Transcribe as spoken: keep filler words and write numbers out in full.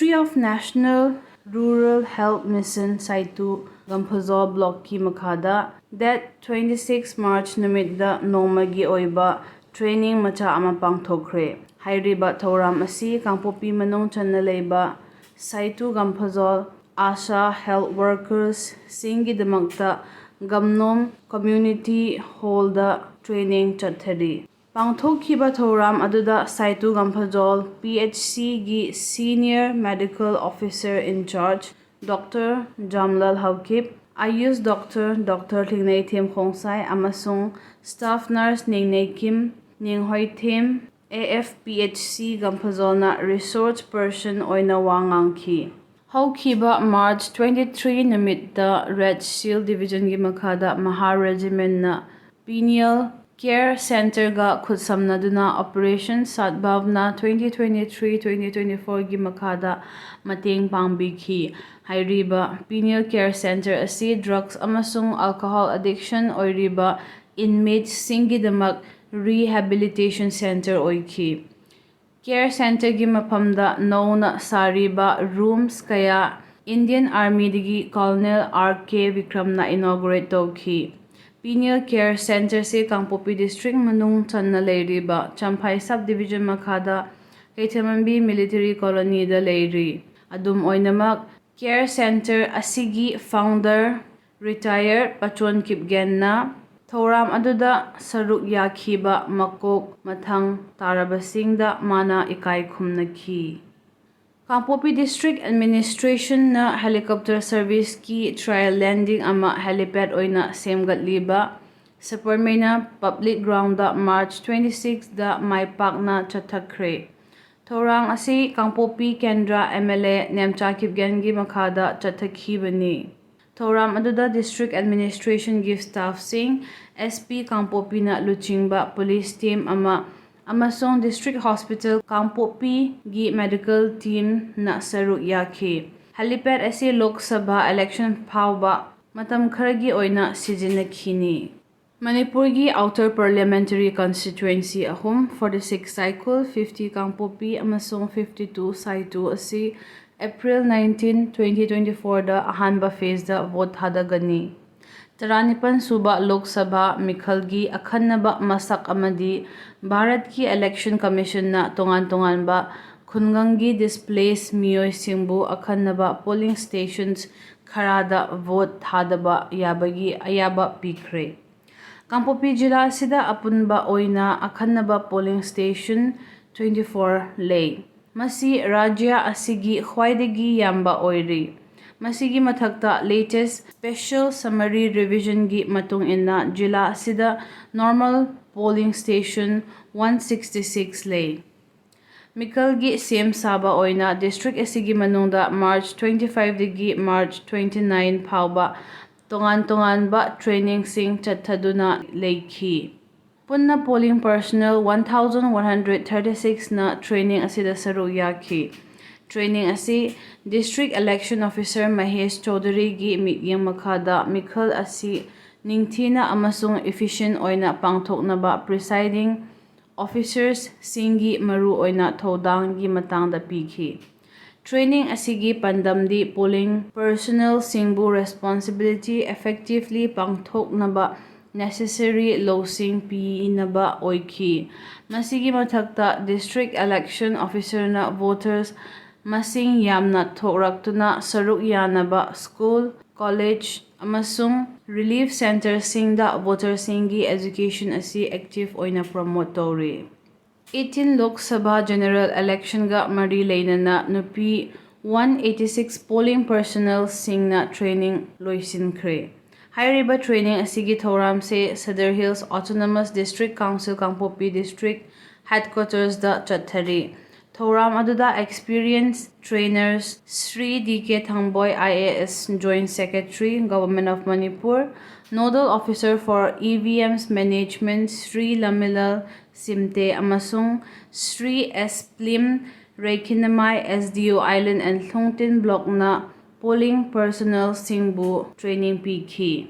Ministry of National Rural Health Mission ꯁꯥꯏꯇꯨ ꯒꯝꯐꯖꯣꯜ ꯕ꯭ꯂꯣꯛꯀꯤ ꯃꯈꯥꯗ date twenty six March ꯅꯨꯃꯤꯠꯇ ꯅꯣꯡꯃꯒꯤ ꯑꯣꯏꯕ training ꯃꯆꯥ ꯑꯃ ꯄꯥꯡꯊꯣꯛꯈ꯭ꯔꯦ꯫ ꯍꯥꯏꯔꯤꯕ ꯊꯧꯔꯝ ꯑꯁꯤ ꯀꯥꯡꯄꯣꯛꯄꯤ ꯃꯅꯨꯡ ꯆꯟꯅ ꯂꯩꯕ ꯁꯥꯏꯇꯨ ꯒꯝꯐꯖꯣꯜ ASHA health workers ꯁꯤꯡꯒꯤꯗꯃꯛꯇ ꯒꯝꯅꯣꯝ Community Hall ꯗ training ꯆꯠꯊꯔꯤ꯫ ꯄꯥꯡꯊꯣꯛꯈꯤꯕ ꯊꯧꯔꯝ ꯑꯗꯨꯗ ꯁꯥꯏꯇꯨ ꯒꯝꯐꯖꯣꯜ P H C ꯒꯤ Senior Medical Officer in Charge Doctor Jamlal Haokip, AYUSH doctor doctor Thingneithem Khongsai ꯑꯃꯁꯨꯡ staff nurse ꯅꯤꯡꯅꯩꯀꯤꯝ ꯅꯤꯡꯍꯣꯏꯊꯦꯝ, A F P H C ꯒꯝꯐꯖꯣꯜꯅ resource person ꯑꯣꯏꯅ ꯋꯥ ꯉꯥꯡꯈꯤ꯫ ꯍꯧꯈꯤꯕ March twenty three ꯅꯨꯃꯤꯠꯇ Red Shield Division ꯒꯤ ꯃꯈꯥꯗ Mahar Regiment ꯅ Pineal Care Centre ꯒ ꯈꯨꯠꯁꯝꯅꯗꯨꯅ Operation Sadbhavna twenty twenty three twenty twenty four ꯒꯤ ꯃꯈꯥꯗ ꯃꯇꯦꯡ ꯄꯥꯡꯕꯤꯈꯤ꯫ ꯍꯥꯏꯔꯤꯕ Pineal Care Centre ꯑꯁꯤ drugs ꯑꯃꯁꯨꯡ alcohol addiction ꯑꯣꯏꯔꯤꯕ inmates ꯁꯤꯡꯒꯤꯗꯃꯛ rehabilitation centre ꯑꯣꯏꯈꯤ꯫ Care Centre ꯒꯤ ꯃꯐꯝꯗ ꯅꯧꯅ ꯁꯥꯔꯤꯕ rooms ꯀꯌꯥ Indian Army ꯗꯒꯤ Colonel R K Vikram ꯅ inaugurate ꯇꯧꯈꯤ꯫ Pineal Care Centre ꯁꯤ ꯀꯥꯡꯄꯣꯛꯄꯤ district ꯃꯅꯨꯡ ꯆꯟꯅ ꯂꯩꯔꯤꯕ ꯆꯝꯐꯥꯏ sub division ꯃꯈꯥꯗ ꯀꯩꯊꯦꯜꯃꯟꯕꯤ Military Colony ꯗ ꯂꯩꯔꯤ꯫ ꯑꯗꯨꯝ ꯑꯣꯏꯅꯃꯛ, Care Centre ꯑꯁꯤꯒꯤ founder retired ꯄꯆꯣꯟ ꯀꯤꯞꯒꯦꯟꯅ ꯊꯧꯔꯝ ꯑꯗꯨꯗ ꯁꯔꯨꯛ ꯌꯥꯈꯤꯕ ꯃꯀꯣꯛ ꯃꯊꯪ ꯇꯥꯔꯕꯁꯤꯡꯗ ꯃꯥꯅ ꯏꯀꯥꯏ ꯈꯨꯝꯅꯈꯤ꯫ ꯀꯥꯡꯄꯣꯛꯄꯤ District Administration ꯅ helicopter service ꯀꯤ trial landing ꯑꯃ helipad ꯑꯣꯏꯅ ꯁꯦꯝꯒꯠꯂꯤꯕ ꯁꯄꯔꯃꯩꯅ Public Ground ꯗ March twenty six ꯗ ꯃꯥꯏ ꯄꯥꯛꯅ ꯆꯠꯊꯈ꯭ꯔꯦ꯫ ꯊꯧꯔꯥꯡ ꯑꯁꯤ ꯀꯥꯡꯄꯣꯛꯄꯤ ꯀꯦꯟꯗ꯭ꯔ M L A ꯅꯦꯝꯆꯥ ꯀꯤꯞꯒꯦꯟꯒꯤ ꯃꯈꯥꯗ ꯆꯠꯊꯈꯤꯕꯅꯤ꯫ ꯊꯧꯔꯝ ꯑꯗꯨꯗ District Administration ꯒꯤ staff ꯁꯤꯡ, S P ꯀꯥꯡꯄꯣꯛꯄꯤꯅ ꯂꯨꯆꯤꯡꯕ police team ꯑꯃ ꯑꯃꯁꯨꯡ District Hospital ꯀꯥꯡꯄꯣꯛꯄꯤꯒꯤ medical team ꯅ ꯁꯔꯨꯛ ꯌꯥꯈꯤ꯫ Helipad ꯑꯁꯤ Lok Sabha election ꯐꯥꯎꯕ ꯃꯇꯝ ꯈꯔꯒꯤ ꯑꯣꯏꯅ ꯁꯤꯖꯤꯟꯅꯈꯤꯅꯤ꯫ ꯃꯅꯤꯄꯨꯔꯒꯤ Outer Parliamentary Constituency ꯑꯍꯨꯝ, forty six ꯁꯥꯏꯈꯨꯜ, fifty ꯀꯥꯡꯄꯣꯛꯄꯤ ꯑꯃꯁꯨꯡ fifty two ꯁꯥꯏꯇꯨ ꯑꯁꯤ April nineteen, twenty twenty fourꯗ ꯑꯍꯥꯟꯕ phaseꯗ vote ꯊꯥꯗꯒꯅꯤ꯫ ꯇꯔꯥꯅꯤꯄꯥꯟ ꯁꯨꯕ ꯂꯣꯛ ꯁꯚꯥ ꯃꯤꯈꯜꯒꯤ ꯑꯈꯟꯅꯕ ꯃꯁꯛ ꯑꯃꯗꯤ ꯚꯥꯔꯠꯀꯤ Election Commissionꯅ ꯇꯣꯉꯥꯟ ꯇꯣꯉꯥꯟꯕ ꯈꯨꯡꯒꯪꯒꯤ displaced ꯃꯤꯑꯣꯏꯁꯤꯡꯕꯨ ꯑꯈꯟꯅꯕ polling stations ꯈꯔꯗ vote ꯊꯥꯗꯕ ꯌꯥꯕꯒꯤ ꯑꯌꯥꯕ ꯄꯤꯈ꯭ꯔꯦ꯫ ꯀꯥꯡꯄꯣꯛꯄꯤ ꯖꯤꯂꯥ ꯑꯁꯤꯗ ꯑꯄꯨꯟꯕ ꯑꯣꯏꯅ ꯑꯈꯟꯅꯕ polling station twenty four ꯂꯩ꯫ ꯃꯁꯤ ꯔꯥꯖ꯭ꯌ ꯑꯁꯤꯒꯤ ꯈ꯭ꯋꯥꯏꯗꯒꯤ ꯌꯥꯝꯕ ꯑꯣꯏꯔꯤ꯫ ꯃꯁꯤꯒꯤ ꯃꯊꯛꯇ, latest Special Summary Revisionꯒꯤ ꯃꯇꯨꯡ ꯏꯟꯅ ꯖꯤꯂꯥ ꯑꯁꯤꯗ normal polling station one sixty six ꯂꯩ꯫ ꯃꯤꯈꯜꯒꯤ ꯁꯦꯝ ꯁꯥꯕ ꯑꯣꯏꯅ district ꯑꯁꯤꯒꯤ ꯃꯅꯨꯡꯗ March twenty fiveꯗꯒꯤ March twenty nine ꯐꯥꯎꯕ ꯇꯣꯉꯥꯟ ꯇꯣꯉꯥꯟꯕ trainingꯁꯤꯡ ꯆꯠꯊꯗꯨꯅ ꯂꯩꯈꯤ꯫ ꯄꯨꯟꯅ polling personnel one thousand one hundred thirty sixꯅ training ꯑꯁꯤꯗ ꯁꯔꯨꯛ ꯌꯥꯈꯤ꯫ Training ꯑꯁꯤ District Election Officer ꯃꯍꯦꯁ ꯆꯧꯙꯨꯔꯤꯒꯤ ꯃꯤꯠꯌꯦꯡ ꯃꯈꯥꯗ ꯃꯤꯈꯜ ꯑꯁꯤ ꯅꯤꯡꯊꯤꯅ ꯑꯃꯁꯨꯡ efficient ꯑꯣꯏꯅ ꯄꯥꯡꯊꯣꯛꯅꯕ presiding officersꯁꯤꯡꯒꯤ ꯃꯔꯨꯑꯣꯏꯅ ꯊꯧꯗꯥꯡꯒꯤ ꯃꯇꯥꯡꯗ ꯄꯤꯈꯤ꯫ Training ꯑꯁꯤꯒꯤ ꯄꯥꯟꯗꯝꯗꯤ polling personnelꯁꯤꯡꯕꯨ responsibility effectively ꯄꯥꯡꯊꯣꯛꯅꯕ necessary ꯂꯧꯁꯤꯡ ꯄꯤꯅꯕ ꯑꯣꯏꯈꯤ꯫ ꯃꯁꯤꯒꯤ ꯃꯊꯛꯇ, District Election Officerꯅ voters ꯃꯁꯤꯡ ꯌꯥꯝꯅ ꯊꯣꯛꯂꯛꯇꯨꯅ ꯁꯔꯨꯛ ꯌꯥꯅꯕ school, college ꯑꯃꯁꯨꯡ relief centreꯁꯤꯡꯗ voterꯁꯤꯡꯒꯤ education ꯑꯁꯤ active ꯑꯣꯏꯅ promote ꯇꯧꯔꯤ꯫ eighteen ꯂꯣꯛ ꯁꯚꯥ general electionꯒ ꯃꯔꯤ ꯂꯩꯅꯅ ꯅꯨꯄꯤ one eighty six polling personnelꯁꯤꯡꯅ training ꯂꯣꯏꯁꯤꯟꯈ꯭ꯔꯦ꯫ ꯍꯥꯏꯔꯤꯕ training ꯑꯁꯤꯒꯤ ꯊꯧꯔꯝꯁꯦ Sadar Hills Autonomous District Council ꯀꯥꯡꯄꯣꯛꯄꯤ District Headquartersꯗ ꯆꯠꯊꯔꯤ꯫ ꯊꯧꯔꯝ ꯑꯗꯨꯗ experienced trainers Shri D K Thangboi, I A S, Joint Secretary, Government of Manipur, Nodal Officer for E V Ms Management, Shri Lamilal Simte, ꯑꯃꯁꯨꯡ Shri S Plim Reikhinamai, S D O Island and Lhungtin Blockꯅ polling personnelꯁꯤꯡꯕꯨ training ꯄꯤꯈꯤ꯫